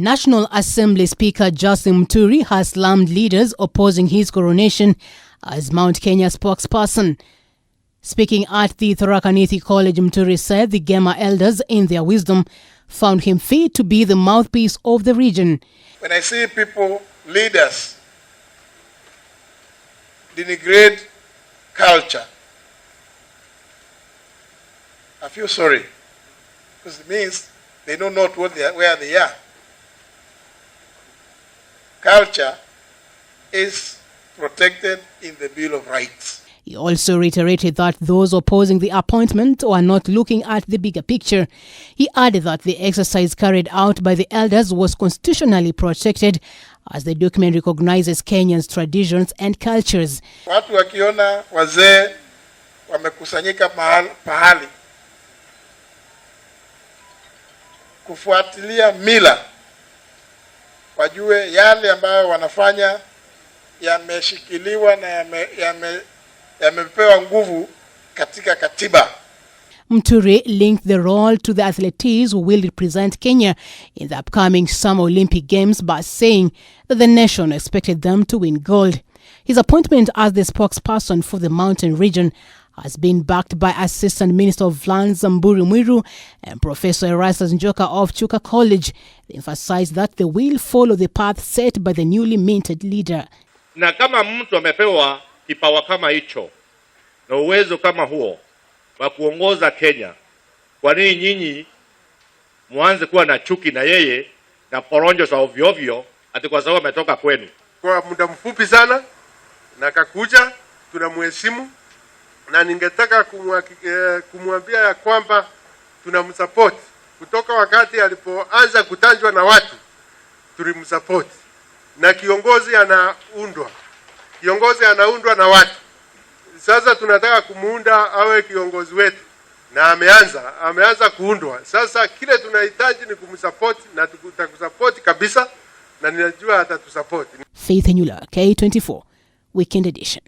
National Assembly Speaker Justin Muturi has slammed leaders opposing his coronation as Mount Kenya spokesperson. Speaking at the Tharaka Nithi College, Muturi said the Gema elders, in their wisdom, found him fit to be the mouthpiece of the region. When I see people, leaders, denigrate culture, I feel sorry, because it means they know not what they are, where they are. Culture is protected in the Bill of Rights. He also reiterated that those opposing the appointment were not looking at the bigger picture. He added that the exercise carried out by the elders was constitutionally protected, as the document recognizes Kenya's traditions and cultures. Watu wakiona wazee wamekusanyika pahali kufuatilia mila, wajue yale ambayo wanafanya yameshikiliwa na yamepewa nguvu katika katiba. Muturi linked the role to the athletes who will represent Kenya in the upcoming Summer Olympic Games by saying that the nation expected them to win gold. His appointment as the spokesperson for the mountain region has been backed by Assistant Minister of Lands Mburu Mwiru and Professor Erastus Njoka of Chuka College. They emphasized that they will follow the path set by the newly minted leader. Na kama mtu amepewa kipawa kama hicho na uwezo kama huo wa kuongoza Kenya, kwa nini nyinyi muanze kuwa na chuki na yeye na poronjo za ovyo ovyo ati kwa sababu ametoka kwenu? Kwa muda mfupi sana na kakuja, tunamheshimu na ningetaka kumwambia ya kwamba tunamsupport kutoka wakati alipoanza kutajwa na watu, tulimsupport. Na kiongozi anaundwa, kiongozi anaundwa na watu. Sasa tunataka kumuunda awe kiongozi wetu, na ameanza kuundwa. Sasa kile tunahitaji ni kumsupport na tutakusupport kabisa, na ninajua atatusupport. Faith Nyula, K24, Weekend Edition.